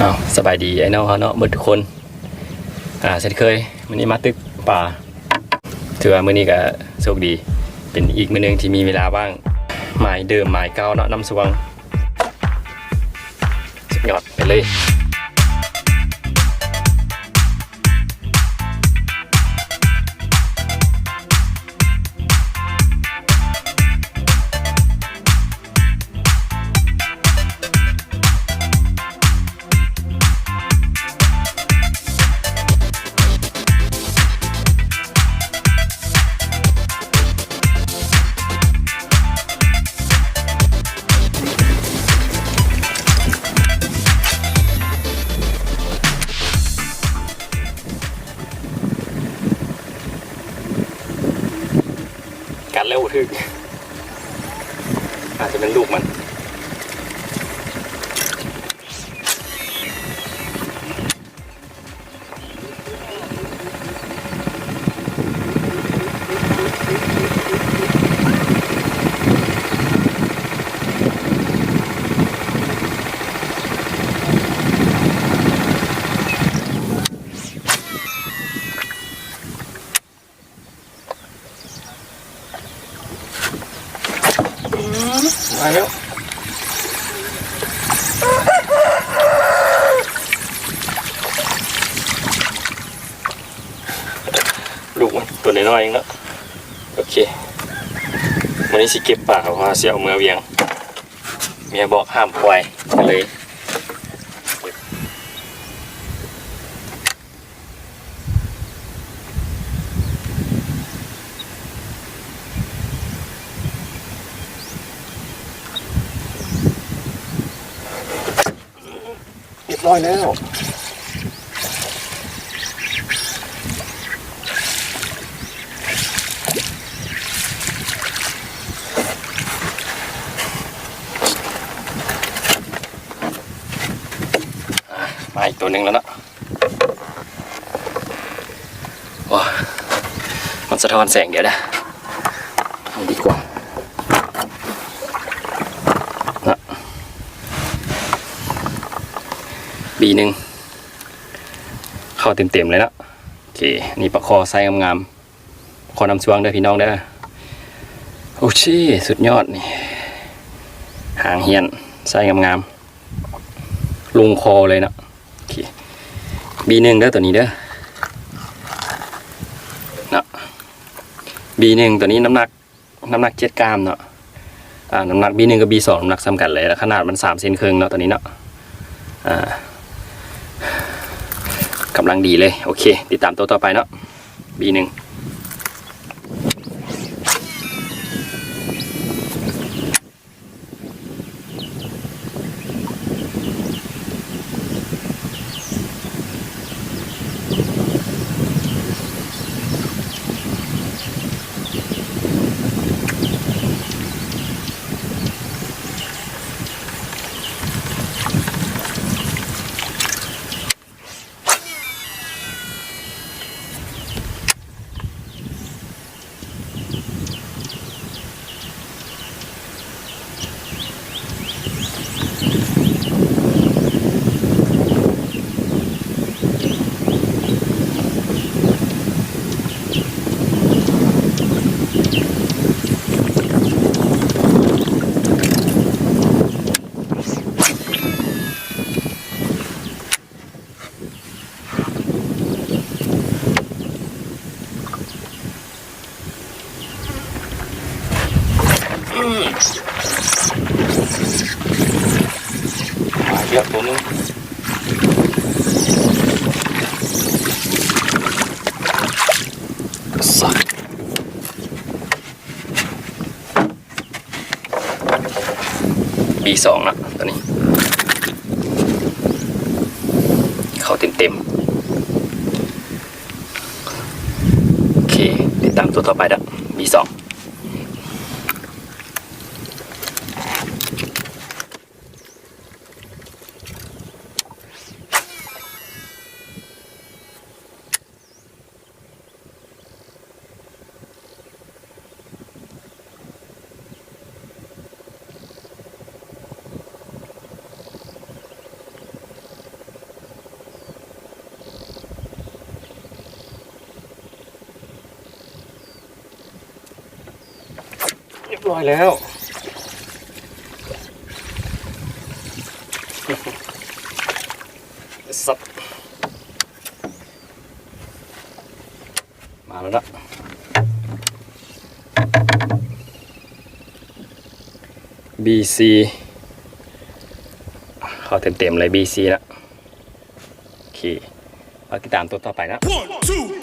ເອົາ ສະບາຍດີອ້າຍນ້ອງເຮົາເນາະ ເບິດທຸກຄົນ. ອ່າ ເຊັ່ນເຄີຍ ມື້ນີ້ມາຕຶກປາ ຖືວ່າມື້ນີ້ກໍໂຊກດີ ເປັນອີກມື້ໜຶ່ງທີ່ມີເວລາວ່າງ ໝາຍເດີມໝາຍເກົ່າເນາະ ນ້ຳຊວງ ສຸດຍອດ ໄປເລີຍ. ກັດແລ້ວບໍ່ຖືກ ອາດຈະເປັນລູກມັນ. ມາແລ້ວ ລູກມັນຕົວນ້ອຍໆເອງເນາະ. ໂອເຄ ມື້ນີ້ຊິເກັບປາ ເພາະວ່າຊິເອົາເມືອວຽງ ເມຍບອກຫ້າມປ່ອຍ ກໍເລີຍ ຮຽບຮ້ອຍແລ້ວ ມາອີກຕົວໜຶ່ງແລ້ວເນາະ. ໂອ້ ມັນສະທ້ອນແສງ ດຽວເດີ ເອົາດີກວ່າເນາະ ບີໜຶ່ງ ເຂົ້າເຕັມໆເລີຍເນາະ. ໂອເຄ ນີ້ປາຄໍ່ໄຊງາມໆ ຂໍນ້ຳຊ່ວງເດີພີ່ນ້ອງເດີ. ໂອເຄ ສຸດຍອດນີ້ ຫາງຫ້ຽນ ໄຊງາມໆ ລົງຄໍເລີຍເນາະ. ໂອເຄ ບີໜຶ່ງເດີ ຕົວນີ້ເດີເນາະ ບີໜຶ່ງ ຕົວນີ້ນ້ຳໜັກ ນ້ຳໜັກເຈັດກຣາມເນາະ. ອ່າ ນ້ຳໜັກບີໜຶ່ງກັບບີສອງ ນ້ຳໜັກສ່ຳກັນເລີຍ ແລະ ຂະໜາດມັນສາມເຊັນເຄິ່ງເນາະ ຕົວນີ້ເນາະ. ອ່າ ກຳລັງດີເລີຍ. ໂອເຄ ຕິດຕາມໂຕຕໍ່ໄປເນາະ ບີໜຶ່ງ. ມາອີກແລ້ວໂຕໜຶ່ງ ສາມ. ບີສອງເນາະ ຕົວນີ້ ເຂົ້າເຕັມໆ. ໂອເຄ ຕິດຕາມໂຕຕໍ່ໄປເດີ ບີສອງ. ຮຽບຮ້ອຍແລ້ວ ສັບ ມາແລ້ວເນາະ ບີຊີ ເຂົ້າເຕັມໆເລີຍ ບີຊີ ເນາະ ໂອເຄ ມາຕິດຕາມຕົວຕໍ່ໄປເນາະ One, two.